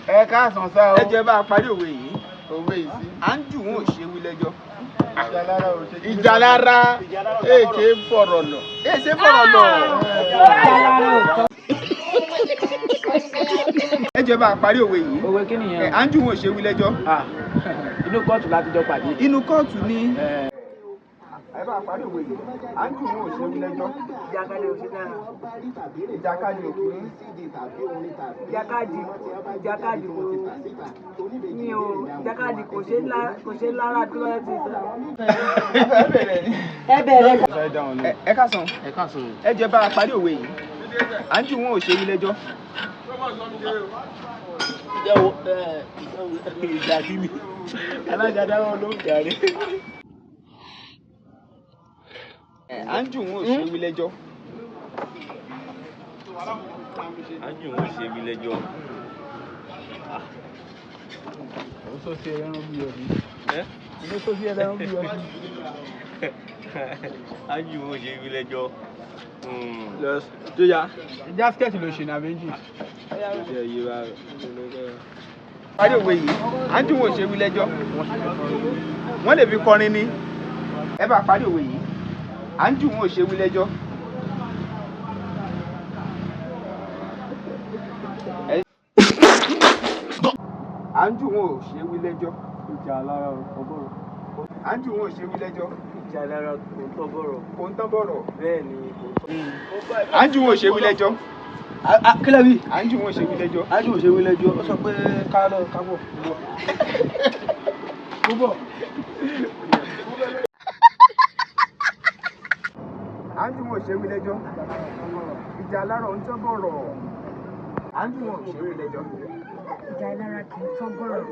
Ẹ káàsán sá o. Ẹ jẹ́ bá a parí òwe yìí. Òwe yìí sí. À ń jù wọn ò ṣe wí lẹ́jọ́. Ìjà lára èké fọ̀rọ̀ lọ. Ẹ ṣe fọ̀rọ̀ lọ. Ẹ jẹ́ bá a parí òwe yìí. Òwe kí nìyẹn? À ń jù wọn ò ṣe wí lẹ́jọ́. Ah, inú kóòtù láti jọ pàdé. Inú kóòtù ni. Ẹ bá a parí òwe yìí. À ń jù wọn ò ṣe wí lẹ́jọ́. Ìjàkadì ò ṣe dára. Ìjàkadì òkú. Ìjàkadì ìjàkadì kò ní o, ìjàkadì kò ṣe lá, kò ṣe lára tó bá ti sọ. Ẹ bẹ̀rẹ̀ ni. Ẹ bẹ̀rẹ̀. Ẹ káàsán. Ẹ káàsán. Ẹ jẹ́ bá a parí òwe yìí. À ń jù wọn ò ṣe wí lẹ́jọ́. Ìjà kí ni? Alága dáwọ́ ló ń jàre. À ń jù wọn ò ṣe wí lẹ́jọ́. À ń jù wọn ò ṣe wí lẹ́jọ́. À ń jù wọn ò ṣe wí lẹ́jọ́. Lọ jóyà. Jásikẹ́ẹ̀tì ló ṣe ní abẹ́jì. Parí òwe yìí. À ń jù wọn ò ṣe wí lẹ́jọ́. Wọ́n lè fi kọrin ni. Ẹ bá parí òwe yìí. À ń jù wọn ò ṣe wí lẹ́jọ́. À ń jù wọn ò ṣe wí lẹ́jọ́. Ìjà lára ọgọ́rọ̀. À ń jù wọn ò ṣe wí lẹ́jọ́. Ìjà lára kò ń tọ́ bọ̀rọ̀. Kò ń tán bọ̀rọ̀. Bẹ́ẹ̀ ni kò tọ́. À ń jù wọn ò ṣe wí lẹ́jọ́. Kílẹ̀ wí. À ń jù wọn ò ṣe wí lẹ́jọ́. Ájú ò ṣe wí lẹ́jọ́. Ó sọ pé ká lọ ká bọ̀. Mo bọ̀. À ń jù wọn ò ṣe wí lẹ́jọ́. Ìjà alárọ̀ ń tán bọ̀rọ̀. À ń jù wọn ò ṣe wí lẹ́jọ́. Ìjà ìlara kì í tán bọ̀rọ̀.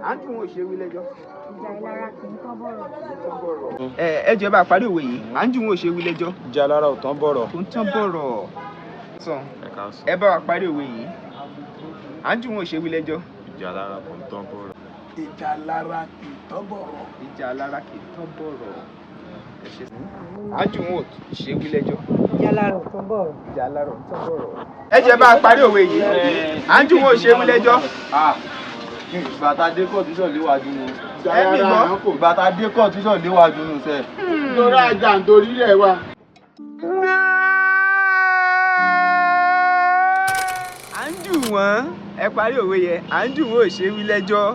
À ń jù wọn ò ṣe wí lẹ́jọ́. Ìjà ìlara kì í tán bọ̀rọ̀. Ẹ jẹ́ bá a parí òwe yìí. À ń jù wọn ò ṣe wí lẹ́jọ́. Ìjà lára ò tán bọ̀rọ̀. Kò ń tán bọ̀rọ̀. Sàn. Ẹ káàsán. Ẹ bá wa parí òwe yìí. À ń jù wọn ò ṣe wí lẹ́jọ́. Ìjà lára kò ń tán bọ̀rọ̀. Ìjà lára kì í tán bọ̀rọ̀. Ìjà alára kì í tán bọ̀rọ̀. Ẹ ṣe. À ń jù wọn ò ṣe wí lẹ́jọ́. Ìjà ìlara ò tán bọ̀rọ̀. Ìjà alára ò ń tán bọ̀rọ̀. Ẹ jẹ́ bá a parí òwe yìí. À ń jù wọn ò ṣe wí lẹ́jọ́. Ìgbà tá a dé kóòtù sọ̀ léwájú nu. Ẹ mi gbọ́. Ìgbà tá a dé kóòtù sọ̀ léwájú nu sẹ́. Nítorí ajá nítorí rẹ̀ wà. À ń jù wọ́n. Ẹ parí òwe yẹn. À ń jù wọ́n ò ṣe wí lẹ́jọ́.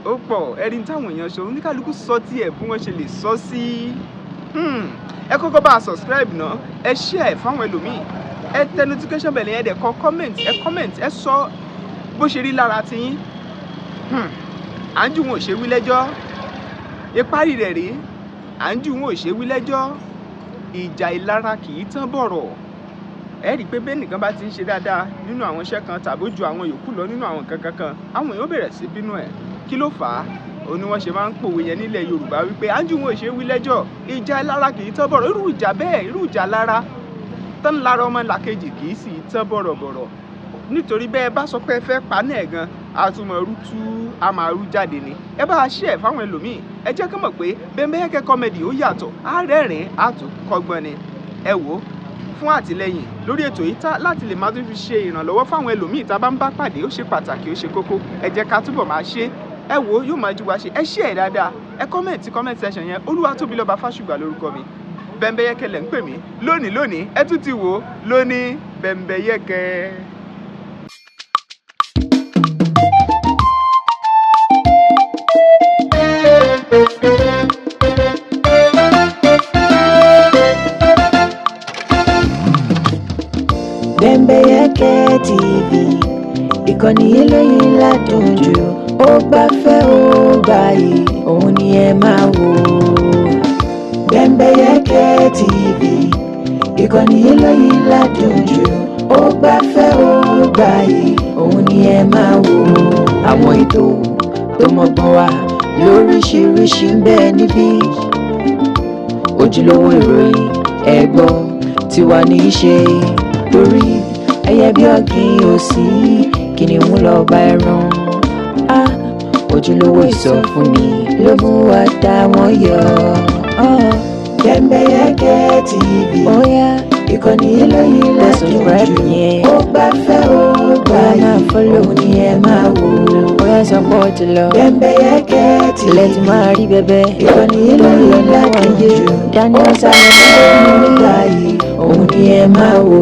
Ó pọ̀ ẹni táwọn èèyàn sọ, oníkálukú sọ tiẹ̀ bí wọ́n ṣe lè sọ sí. Ẹ kọ́kọ́ bá a subscribe náà, ẹ share fáwọn ẹlòmíì, ẹ tẹ notification bell yẹn, ẹ dẹ̀ kọ comment, ẹ comment, ẹ sọ bó ṣe rí lára tiyín. À ń jù wọ́n ò ṣe wí lẹ́jọ́. Ìparí rẹ̀ rèé. À ń jù wọ́n ò ṣe wí lẹ́jọ́. Ìjà ìlara kì í tán bọ̀rọ̀. Ẹ rí i pé bẹ́ẹ̀ nìkan bá ti ń ṣe dáadáa nínú àwọn iṣẹ́ kan tàbí ó ju àwọn yòókù lọ nínú àwọn nǹkan kankan, àwọn èèyàn bẹ̀rẹ̀ sí bínú ẹ̀. Kí ló fà á? Òun ni wọ́n ṣe máa ń pòwe yẹn nílẹ̀ Yorùbá wípé à ń jù wọn ò ṣe wí lẹ́jọ́, ìjà ìlara kì í tán bọ̀rọ̀. Irú ìjà bẹ́ẹ̀, irú ìjà lára tán lára ọmọ làkejì kì í sì tán bọ̀rọ̀bọ̀rọ̀. Nítorí bẹ́ẹ̀ bá sọ pé ẹ fẹ́ pa náà gan, a tún mọ̀ rú tú, a máa rú jáde ni. Ẹ bá a share fáwọn ẹlòmíì, ẹ jẹ́ kí mọ̀ pé Bembeyeke Comedy ó yàtọ̀, á rẹ́rìn-ín, á tún kọ́gbọ́n ni. Ẹ wò ó, fún àtìlẹyìn lórí ètò yìí tá láti lè máa tún fi ṣe ìrànlọ́wọ́ fáwọn ẹlòmíì tá a bá ń bá pàdé, ó ṣe pàtàkì, ó ṣe kókó. Ẹ jẹ́ ká túbọ̀ máa ṣe. Ẹ wò ó, yóò máa ju wa ṣe. Ẹ share dáadáa, ẹ comment comment section yẹn. Olúwatóbilọ́ba Fásùgbà lórúkọ mi. Bembeyeke lẹ̀ ń pè mí lónìí lónìí. Ẹ tún ti wò ó lónìí Bembeyeke. Bembeyeke TV, ìkànnì eléyìí ládùn jù, ó gbafẹ́ ó gbààyè, òun ni ẹ máa wò. Bembeyeke TV, ìkànnì eléyìí ládùn jù, ó gbafẹ́ ó gbààyè, òun ni ẹ máa wò. Àwọn ètò tó mọ́gbọ́n wá lóríṣiríṣi ń bẹ níbí, ojúlówó ìròyìn ẹ̀gbọ́n tiwa ní í ṣe, torí ẹyẹ bí ọ̀gìn òsì kìnìún lọ bá ẹran á, ojúlówó ìsọfúnni ló mú wa dá wọn yọ. Bembeyeke TV. Ó yá. Ìkànnì eléyìí Tẹ ládùn subscribe jù. Yẹn. Ó gbafẹ́, ó Bóyá gbayì, máa follow. òun ni ẹ máa wò. Bóyá sọ pé ó ti lọ. Bembeyeke TV. Ilẹ̀ ti máa rí bẹ́bẹ́. Ìkànnì Tó ń lọ eléyìí lọ́wọ́ ládùn ayé. jù. Daniel Ó Salomon gbafẹ́, ó gbayì, òun ni ẹ máa wò.